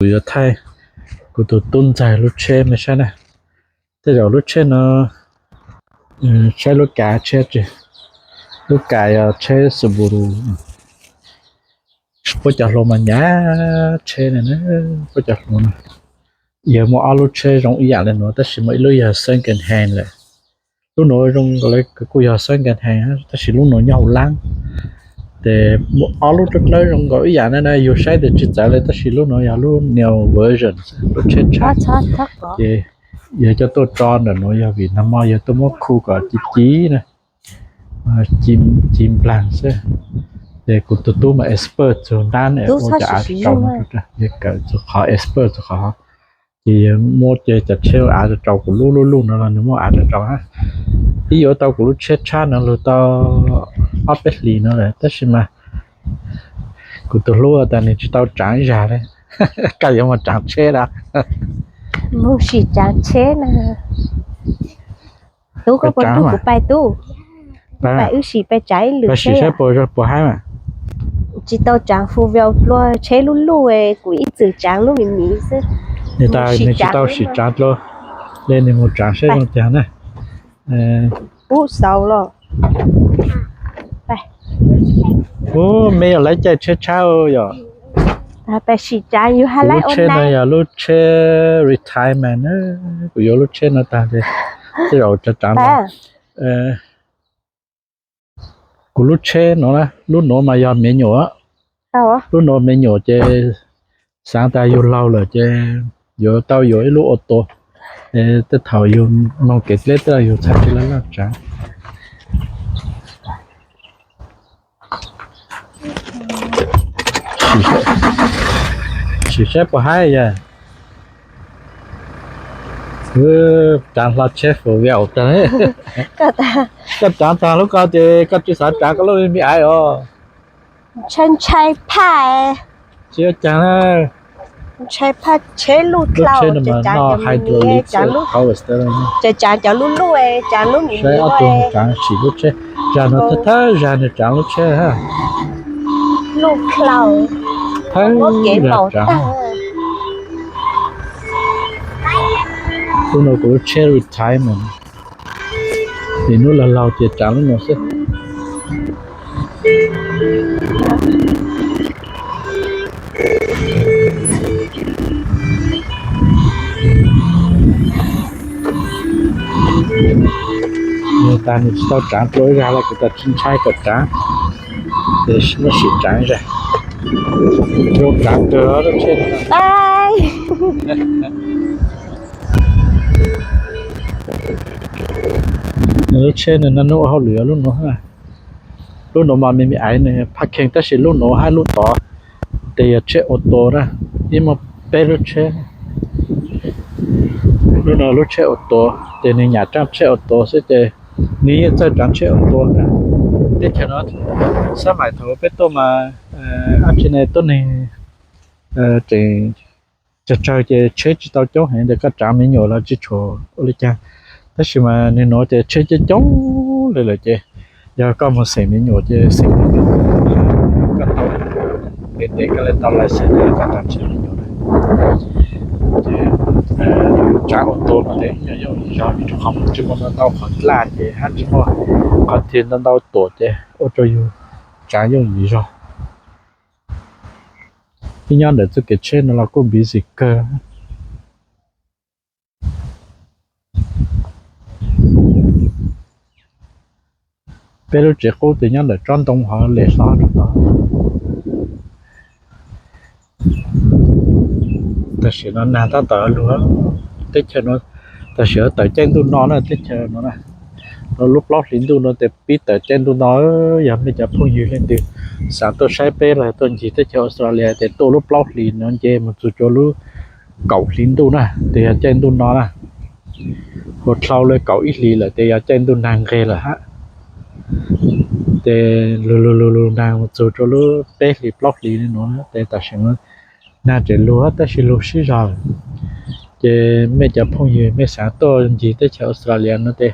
Kuv yuav thaij kuv tus tub ntxawg lub tsheb me saib na. Tej zaum lub tsheb no, saib lub kav tsheb tsi, lub kav yog tsheb Subaru. Puab cov hluas mas nyav tsheb na, puab cov hluas no. Yog muaj ob lub tsheb zoo ib yam li nuav tab sis muaj ib lub yog second hand lawm. Lub nuav zoo nkaus li kuj yog second hand tab sis lub nuav nyob hauv lab. Ces muaj ob lub dawb dawb zoo nkaus ib yam na, yug saib tes tsis txawv li tab sis lub nuav yog lub new version, lub tsheb tshab. Ces yog coj tuaj tso ntawm nuav yog vim nag hmo yog tuaj muab khu kom ci ci na, ci nplaag xwb. Ces kuv tus tub mas expert txug ntab ua cov av rau, yog kawm txug qhov expert txug qhov. Ces yog muab ces cov tsheb av rau kuv lub lub lub nuav los nws muab av rau rau. Ib yuav tau kuv lub tsheb tshab no lug tau ob peb hlis no lawm tab sis mas kuv tus hlub tas nws tsis tau tsaav ib zag li. Koj yuav mus tsaav tsheb a? Mus sim tsaav tsheb na. Tub, koj puas nrug kuv pais tub? Pais wb sim pais tsaav ib lwm tsheb. Sim saib puas haib mas. Tsis tau tsaav four wheel dlua, tsheb luj luj, kuv ib txwm tsaav lub miv miv xwb. Nws tas nws tsis tau sim tsaav dlua, le nws mus tsaav saib zoo caag na. Ub, xaus los. Ub, mej yog lawv caij tsheb tshab yog. Lub tsheb no yog lub tsheb retirement, kuv yuav lub tsheb no tag ces tej zaum tsaav tsaav los. Kuv lub tsheb no, lub nuav mas yog me nyuam, lub nuav me nyuam ces xaav tas yug laug lawm ces yuav tau yuav ib lub auto. Tej thaum yug moog kev dleb tej yug txhaj tsis laj laj tsaav. Sim saib puas haib yog. Tsaav hlo tsheb four wheel tag. Koj tsaav tag lub ko ces koj tsis xav tsaav koj lub me aiv os? Ntshai ntshai phaj. Tsis ua caag na. Ntshai phaj, tsheb luj dlua, tseem tsaav cov luj, tseem tsaav cov luj luj, tsaav lub miv miv. Saib ob tug tsaav sim lub tsheb, zag no thawj thawj zag nws tsaav lub tsheb hab. Luj dlua, thawj zag tsaav. Lub no kuv lub tsheb retirement, es nub laug laug ces tsaav lub no xwb. Nws tas nws tsis tau tsaav dlua ib zag los kuv tas tsis ntshai kom tsaav, ces muab sim tsaav zag. Zoo tsaav kawg lub tsheb. Nws lub tsheb nws naj nub ua hauj lwm lub nuav. Lub nuav mas me me aiv nws parking tab sis lub nuav hab lub tod tes yog tsheb auto na. Ib muaj peb lub tsheb. Lub no lub tsheb auto, ces nws nyam tsaav tsheb auto xwb ces nws yeej txawj tsaav tsheb auto na. Teb chaws no, xab maim thaum peb tuaj mas, ab tsi ne tuab neeg tseem tsawg tsawg ces tsheb tsis tau coob heev ntawm koj tsaav me nyuam los tsis tshua ua li cas. Tab sis mas nws nuav ces tsheb coob coob li lawm ces yog koj mus xeem me nyuam ces xeem me nyuam, koj tau ntev ntev koj le tau license koj tsaav tsheb me nyuam na. Ces tsaav auto mas nws yooj yim zog vim rau qhov tsis muaj ntau ntau qhov dlaj ces hab tsis muaj qhov twg ntau ntau tuam ces ua rau yus tsaav yooj yim zog. Ib nyob ntawm txuj kev tsheb no los kuj busy kawg. Peb lub tsev qub tes nyob ntawm tsob ntoo hov lem hlo rau tod. Tam sim no nag tab tom lug, teb chaws no tam sim tawm caij ntuj no na, teb chaws no na, lub plaub hlis ntuj no tes pib tawm caij ntuj no. Yog mej cov phooj ywg leej twg xav tuaj saib peb los tuaj ncig teb chaws Australia tes tuaj lub plaub hlis no nce mus txug rua lub kaum hli ntuj na, tes yog caij ntuj no na. Hu dlhau le kaum ib hlis lawm tes yog caij ntuj nag nqeg lawm hab. Tes lug lug lug lug nag mus txug rua lub peb hlis plaub hlis li nuav tes tam sim no nag tseem lug tab sis lug sib zog lawm. Ces mej cov phooj ywg mej xav tuaj ncig teb chaws Australia no tes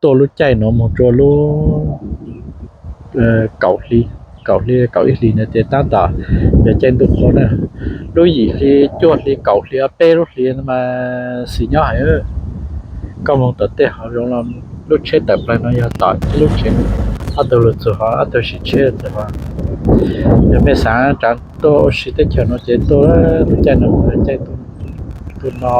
tuaj lub caij nuav mus rua lub kaum hli, kaum hli kaum ib hlis no ces tab tom yog caij ntuj qhua na. Lub yim hli cuaj hli kaum hli ob peb lub hli no mas xis nyob heev. Koj moog tom tej hov zoo los lub tsheb tawm plaws no yog tom ib lub tsheb, ob tug lug txug hov ob tug sim tsheb txug hov. Yog mej xaav tsav tuaj ua si teb chaws no ces tuaj lub caij no caij ntuj no.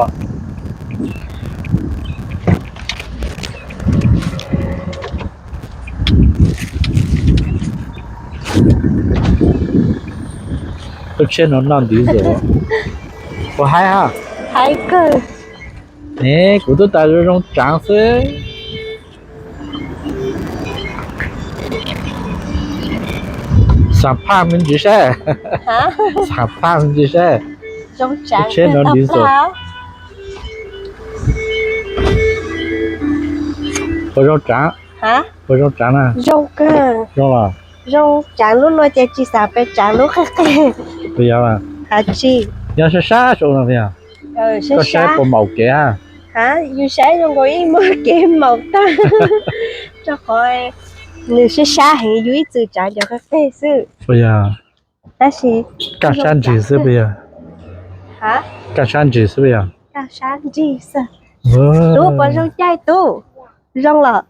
Lub tsheb no noj ntiv zus. Puas haib ha? Haib kawg. Ne, kuv twb tas zoo tsaav xwb. Xam phaj me ntsis saib. Xam phaj me ntsis saib. Tsheb no ntiv zus. Puas zoo tsaav? Puas zoo tsaav na? Zoo kawg. Zoo los? Zoo tsaav lub no ces tsis xav pes tsaav lub qheb qeg. Puas yog? Tsis. Nyob sab sab saum no puas yog? Koj saib puas maum kev ha? Yus saib zoo nkaus ib muag kev maum tag. Rau qhov nws sab sab heev, yus ib txwm tsaav cov qheb qeg xwb. Puas yog? Tab sis kaj sab ntsig xwb puas yog? Kaj sab ntsig xwb puas yog? Kaj sab ntsig xwb. Tub puas zoo caij tub? Zoo los?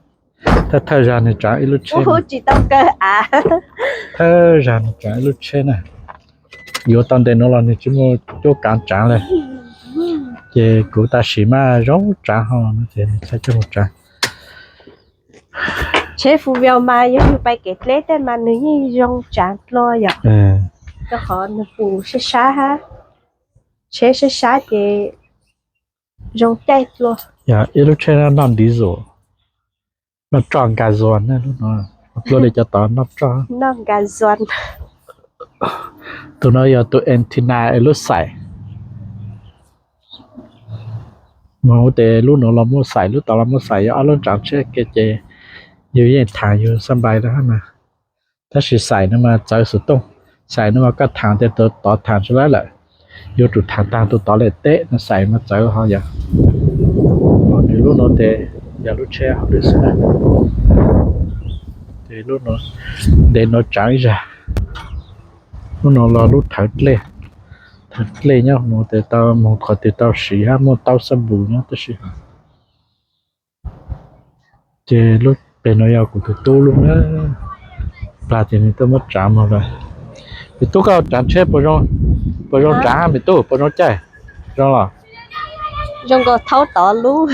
Thawj thawj zag nws tsaav ib lub tsheb, tsis tau kaw av. Thawj zag nws tsaav ib lub tsheb na. Yuav tau ntev nuav los nws tsis muaj cuab kav tsaav le. Ces kuv tam sim mas zoo tsaav ho no ces nws txhaj coj mus tsaav. Tsheb four wheel mas yog yus pais kev dleb tej mas nws yeej zoo tsaav dlua yom. Rau qhov nws pum sab sab hab, tsheb sab sab ces zoo caij dlua. Yog ib lub tsheb noj ntiv zus, noj tsoj nka zuas na, lub no, dlua li cov tod noj tsoj. Noj nka zuas. Tus no yog tus antenna es lub xaim. Mus tes lub nuav los muaj xaim, lub tod los muaj xaim, yog ob lub ntsaav tsheb ke ces yus yeej thaam yus xab npais rau hab mas. Tab sis xaim no mas txawv xuv tooj, xaim no mas koj thaam tes tus tod thaam tsis laib lawm, yuav tsum thaam taag tus tod le teb no xaim mas txawv ho yom. Nws lub no tes yog lub tsheb hauj lwm xwb na. Ces lub no ntev nuav tsaav ib zag. Lub no los lub thawv dlej, thawv dlej nyob no tes tau moog qhov twg tau siv hab muaj taub xab npus nyob tab sis ces lub peg no yog kuv tus tub lub na, plag ces nws tuaj muab tsav moog lawm. Me tub, koj tsav tsheb puas zoo tsav? Me tub, puas zoo caij? Zoo los? Zoo nkaus thaub tod lub.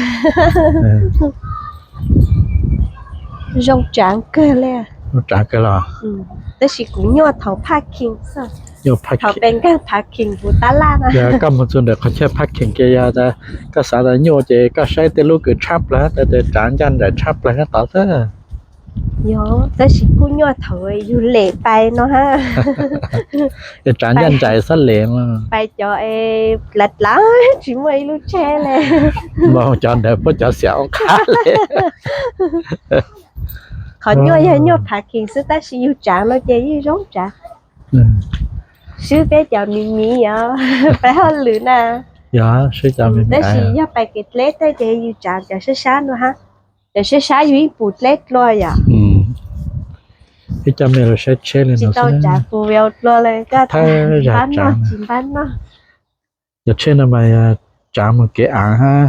Zoo tsav kawg li. Zoo tsav kawg los? Tab sis kuv nyuaj thaum parking xwb. Thaum pes nkaag parking kuv tab laj na. Yog koj moog txug ntawm qhov chaw parking kiag, yog koj xav tas nyuaj ces koj saib tej lub kws tshab plawg, tsav ncaj nraim tshab plawg tod xwb. Yog, tab sis kuj nyuaj thaum yus lem pais no hab. Es tsav ncaj nraim xob lem mas. Pais cov es dlav dlav tsis muaj ib lub tsheb le. Mas cov ntawd puab cov xiam ua qab le. Qhov nyuaj yog nyuaj parking xwb, tab sis yus tsav no ces yeej zoo tsav. Swb peb cov miv miv yog pais hauj lwm na. Yog, swb cov miv miv. Tab sis yog pais kev dleb tej ces yus tsav cov sab sab no hab. Cov sab sab yus yeej pum dleb dlua yom. Ib co me los saib tsheb li no xwb. Tsis tau tsav four wheel dlua le, koj npab noj tsis npab noj. Cov tsheb no mas tsav moog kev aav hab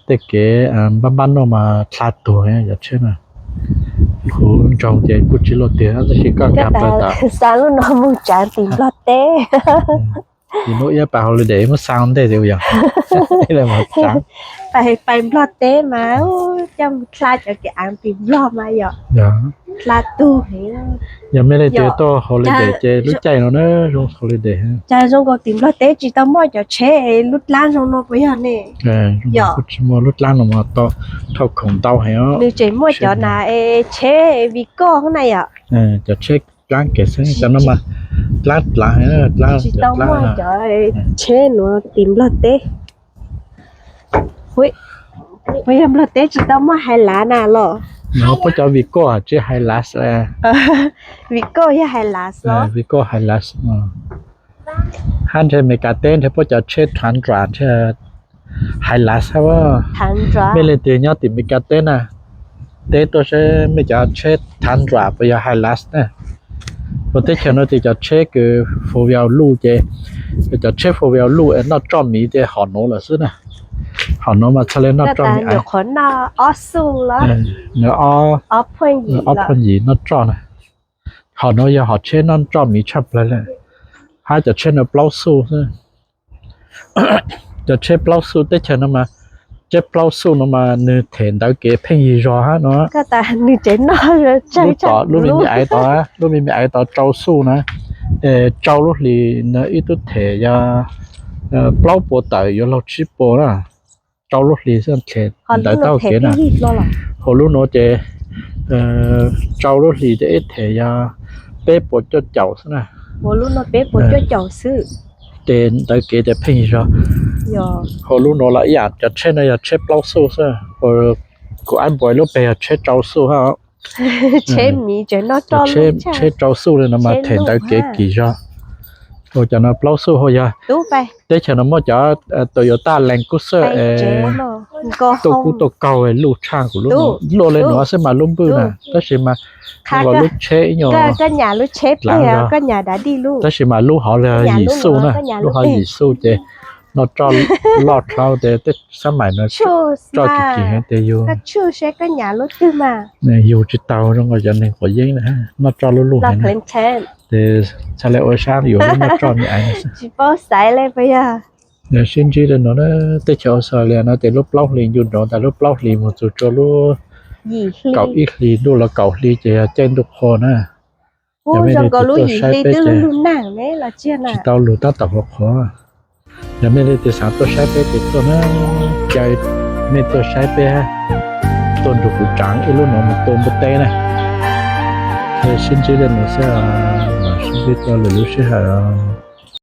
tej kev npab npab noj mas dlha tuag cov tsheb na. Kuv ntsoog ces kuj tsis luaj tiag tab sis koj nkag plaws tom. Xa lub no moog tsav tim Nplog teb. Tim nuav ib pais holiday muab xa ntej yog. Pais Nplog teb mas coj mus dlha cov kev aav tim Nplog mas yom. Dlha tug heev. Yog mej leej twg tuaj holiday ces lub caij no na zoo holiday. Cas zoo nkaus tim Nplog teb tsis tau muaj cov tsheb lub dlaab zoo no puas yog ne? Yog, kuj tsis muaj lub dlaab no mas tau dhau khoom ntau heev. Nws tseem muaj cov na es tsheb Vigo na yom. Cov tsheb dlaab kev xwb, cov no mas dlaab dlaab heev, dlaab tsis tau muaj cov tsheb nuav tim Nplog teb. Puas yog Nplog teb tsis tau muaj Hilux na los? No puab cov Vigo tsis Hilux. Vigo yog Hilux los? Vigo Hilux. Hab ntshe Meskas teb ntshe puab cov tsheb Tundra ntshe Hilux hab. Mej leej twg nyob tim Meskas teb na, teb tuaj saib mej cov tsheb Tundra puas yog Hilux na. Ua teb chaws no ces cov tsheb kws four wheel luj ces, cov tsheb four wheel luj es noj roj miv ces hom nuav lawm xwb na. Hom nuav mas txhaj le noj roj miv ais. Nws ob phuj yim noj roj na. Hom nuav yog hom tsheb noj roj miv tshaj plawg le, hab cov tsheb no plaub xuj xwb. Cov tsheb plaub xuj teb chaws no mas, tsheb plaub xuj no mas nws them ntawv kev pheej yig zog hab no. Lub me me aiv tod, lub me me aiv tod rau xuj na, es rau lub hlis no ib tug them yog plaub puas tawm yuav luag tsib puas na. Rau lub hlis xwb them ntawv taug kev na. Hauv lub nuav ces rau lub hlis ces ib them yog peb puas cuaj caum xwb na. Ces ntawv kev ces pheej yig zog. Hauv lub nuav los ib yam, cov tsheb no yog tsheb plaub xuj xwb, kuv aib npua lub peg yog tsheb rau xuj hab. Tsheb rau xuj li no mas them ntawv kev kim zog. Ua cov no plaub xuj hauv yog, teb chaws no muaj cov Toyota Land Cruiser tuaj kub tuaj kaug luj tshaj kuv lub, luaj le nuav xwb mas lub npwj na, tab sis mas lub tsheb ib nyuag dlav zog, tab sis mas lub hov yim xuj na, lub hov yim xuj ces noj roj loj dlhau ces tej xab maim no roj kim kim heev ces yug, yug tsis tau zoo nkaus cov neeg quav yeeb na, noj roj luj luj heev na. Ces txhaj le ua sab yuav lub noj roj me aiv no xwb. Sib ntsib le nuav, teb chaws Australia no ces lub plaub hlis ncu nrov tas lub plaub hlis mus txug rua lub kaum ib hlis ntuj los kaum hlis ces yog caij ntuj qhua na. Yog mej leej twg tuaj saib peb ces tsis tau lug tab tom qhuav qhuav. Yog mej leej twg xav tuaj saib peb ces tuaj na, caw mej tuaj saib peb, tuaj nrug kuv tsaav ib lub nuav mus tua npua teb na. Sib ntsib le nuav xwb, sib ntsib rua lwm lub sij hawm.